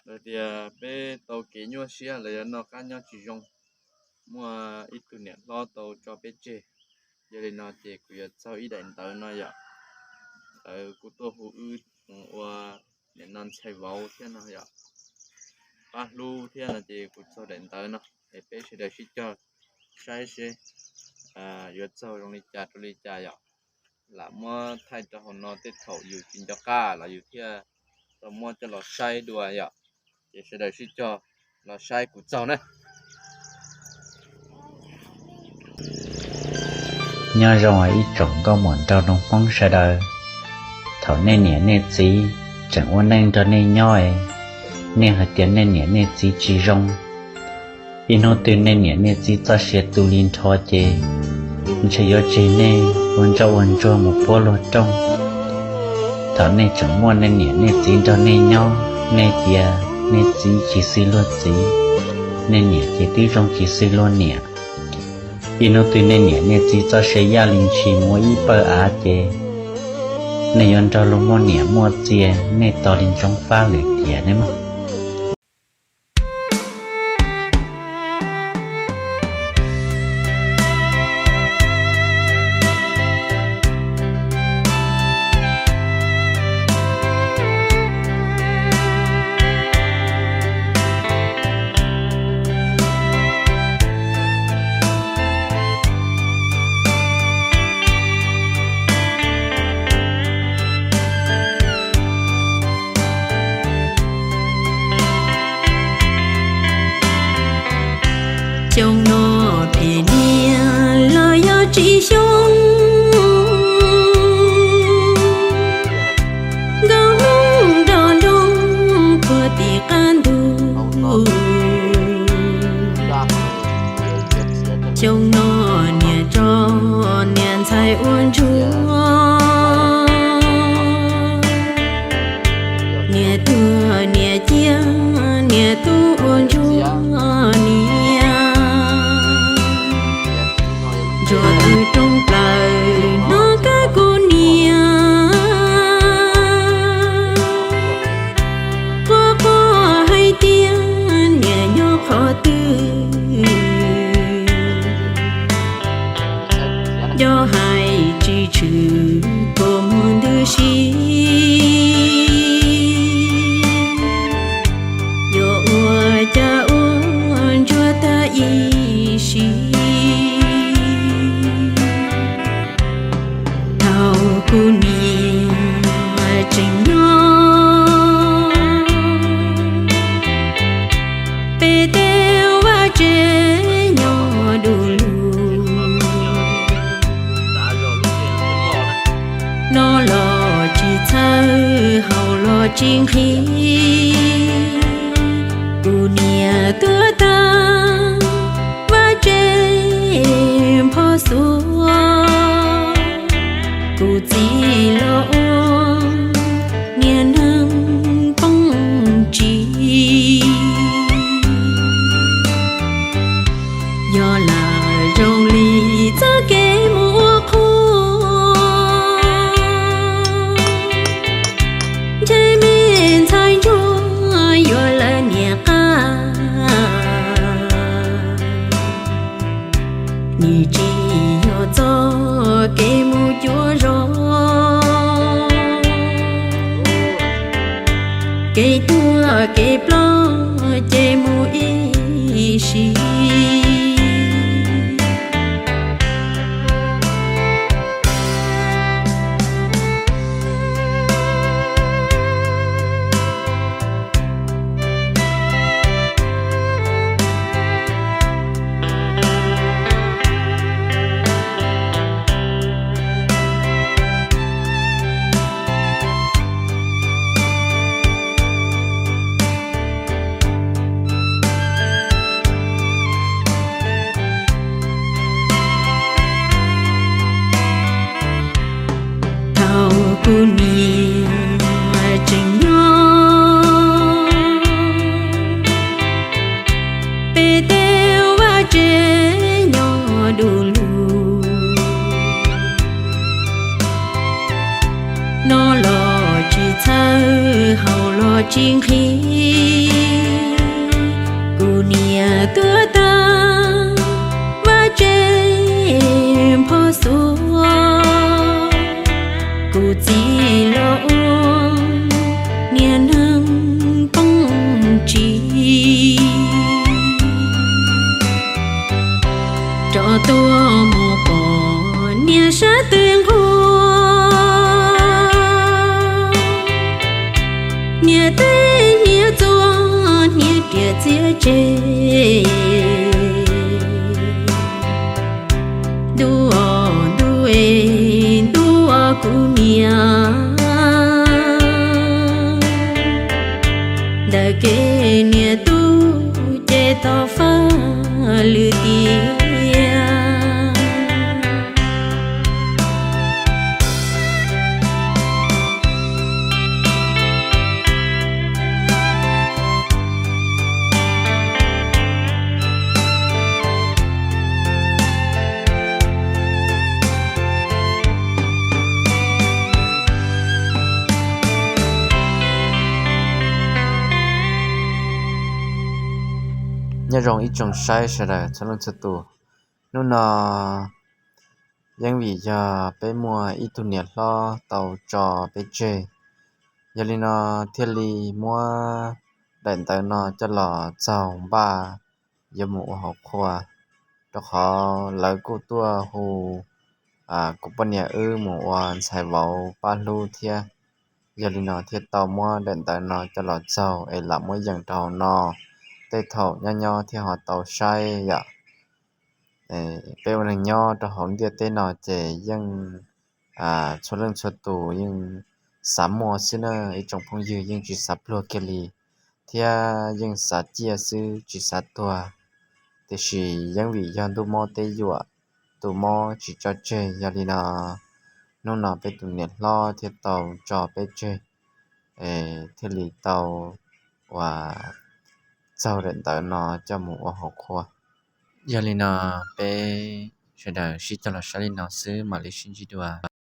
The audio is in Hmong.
Lawv tias peb tau kev nyuaj siab, lawv yuav noj qab nyob tsis zoo, muaj ib tug niam hlob tau tso peb tseg. Yog li no ces kuv yuav txaug ib daim ntawv no yom. Lawv kuj tuaj hu wb ua niam no ntxhais vauv thiab no yom, pab hlub thiab no ces kuv txaug daim ntawv no es peb sawv daws sib cog saib seb yuav txaug zoo li cas rau li cas yom. Lam muab thaij rau hauv no tej thaum yus tsis nco qab los yus thiaj tau muab coj los saib dua yom. Ces sawv daws sib cog los saib kuv txaug na. Nyob zoo ib tsoom nkauj muam nraug nroog Hmoob sawv daws, thaum nej niam nej txiv tseem ua neej nrog nej nyob es nej hais tias nej niam nej txiv tsis zoo, ib hnub twg nej niam nej txiv txoj sia tu li nrho ces ntshe yuav tseg nej ua ntsoj ua ntsuag mus puab luag rooj. Thaum nej tseem muaj nej niam nej txiv nrog nej nyob, nej tias nej txiv chim xws luag txiv, nej niam ces twb zoo chim xws luag niam. Ib hnub twg nej niam nej txiv txoj sia yaj li ntshis mus ua ib pawg av ces nej yuav nrog luag muaj niam muaj txiv, nej tos li ntsoov fab lwm tiam nej mog. Xyoo no phem niaj los yog tsis xyoo, nkauj hmoob nrog nroog puag tim qab ntug. Xyoo no niam tso niam ntxhais ua ntsuag, niam tuag niam ciaj niam tub ua ntsuag niam. Ntsuag twb rooj plaws hnov kab kuv niam, quaj quaj hais tias niam nyob qhov twg. Nco hais tsis tshwm kua muag ntws si, yuav ua cas ua ntsuag tag ib sim. Thaum kuv niam tseem nyob, peb tej vaj tsev nyob du lug, noj los tsis txhawj haus los tsis nqhis. Kuv niam tuag tag vaj tsev npho xuav, kuv txiv los ua niag neeg poob ntsis. Yog lam zoo li txoj kev mus ua qhua, ntshe me ntxhais ntsuag yuav lawv niam qab. Nws tsis yog txoj kev mus cuag zos, kev tuag kev ploj ces mus ib sim. tseg. Ntuj os ntuj es ntuj os kuv niam, ntawm kev niam tub ces tau faj lwm tiam. Nyob zoo ib tsoom saib sawv daws txhua leej txhua tus. Hnub no yeej vim yog peb muaj ib tug niam hlob tau tso peb tseg, yog li no thiaj li muab daim ntawv no coj los txaug npaj yuav mus ua hauv qhua, rau qhov lawv kuj tuaj hu kuv poj niam wb mus ua ntxhais vauv pab hlub thiab. Yog li no thiaj tau muab daim ntawv no coj los txaug es lam muab yees rau hauv no, tej thaum nyob nyob thiaj ho tau saib yom. Peb ua neeg nyob rau hauv ntiaj teb no ces yeej txhua leej txhua tus yeej xav muaj xwb na, ib tsoom phooj ywg, yeej tsis xav pluag kiag li, thiab yeej xav ciaj xwb tsis xav tuag. Tiam sis yeej vim yog ntuj mob teb yuam, tus mob tsis tso tseg, yog li no hnub no peb tus niam hlob thiaj tau tso peb tseg, thiaj li tau ua txaug daim ntawv no coj mus ua hauv qhua. Yog li no peb sawv daws sib cog los saib li no xwb, mam li sib ntsib dua.